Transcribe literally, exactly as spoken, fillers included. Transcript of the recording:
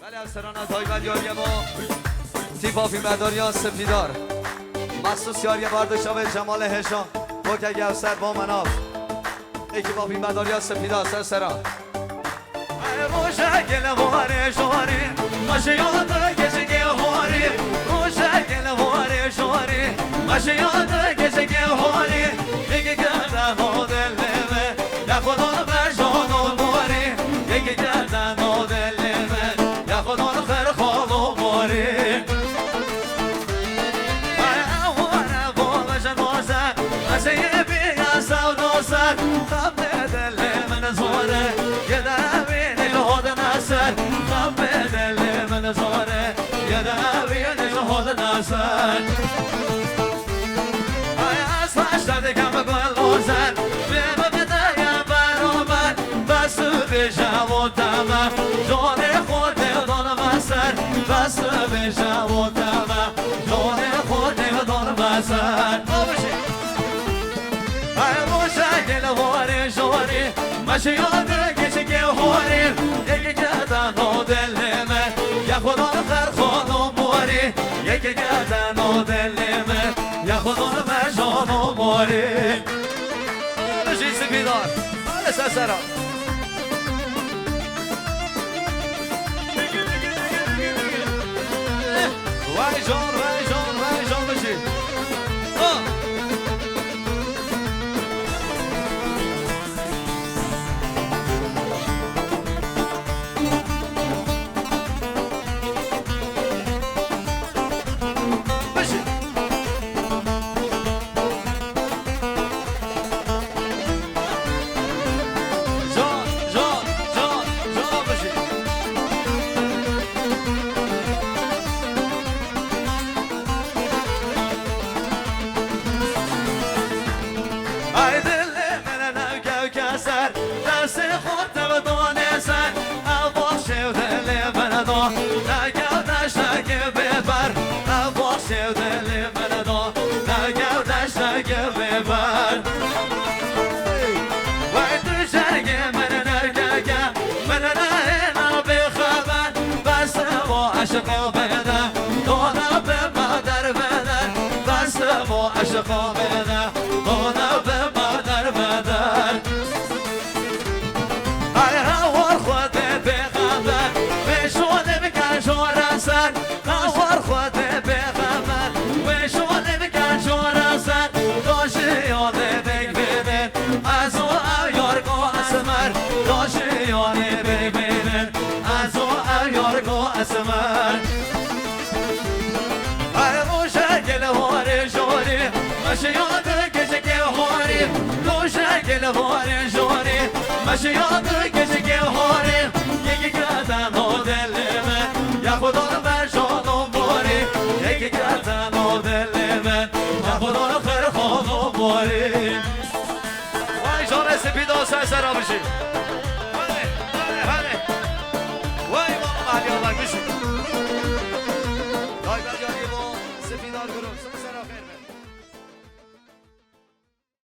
Ev serana taybet yariye bo tîpa fîlmberdariya Sipîdar. Mexsûs yariye barda şavê Cemalê Hêja. Weke gevser bo menav. Ekîpa fîlmberdariya Sipîdar ser sera. Rojek li warê jorê, meşiya tu keçikê horê. Rojek li warê jorê, meşiya tu keçikê horê. Yekî girdan o dilê me, ya Xudo berjon û borê. Yekî girdan o dilê me, ya Xudo xir xol û borê. Ay, awara bo vejen o ser, meseyê bîya sewdo ser. Xapê dilê min zor e, yê dewî nîl hodine ser. Xapê dilê min zor e, yê dewî nîl hodine ser. Ay, ez taşta dikem gul ozer, bê min bideye berober. Bes bêje û teme, jorê Xwedê don me ser. Bes bêje û teme, jorê Xwedê don me ser. Babişê. Ay, rojek li warê jorê, meşiya tu keçikê horê. Yekî girdan o dilê me, ya Xudo xir xol û borê. Yekî girdan o dilê me, ya Xudo berjon û borê. Bijî Sipîdar. Hadi ser sera. Vay can, vay can, vay can bijî. Ha. Bijî. Can, can, can, can bijî. Ay dilê min ev kewke ser, destê xwe tev donê ser. Ev baxşê dilê min do, ne kewdeşekê bêber. Ev baxşê dilê min do, ne kewdeşekê bêber. Wey tu jergê min nergeke, min nehêna bêxeber. Bes bo eşqo bêde, dona bima derbeder. Bes bo eşqo bêde, dona bima derbeder. Ay, hawar Xwedê pêxember, wê şonê bike jora ser. Hawar Xwedê pêxember, wê şonê bike jora ser. Do jiyonê bêk bînin, ez û ew yargo esmer. Do jiyonê bêk bînin, ez û ew yargo esmer. Ay, rojek li warê jorê, meşiya tu keçikê horê. Rojek li warê jorê, meşiya tu keçikê horê. Yekî girdan o dilê me, ya Xudo berjon û borê. Yekî girdan o dilê me, ya Xudo xir xol û borê. Vay canê Sipîdar, ser sera bijî.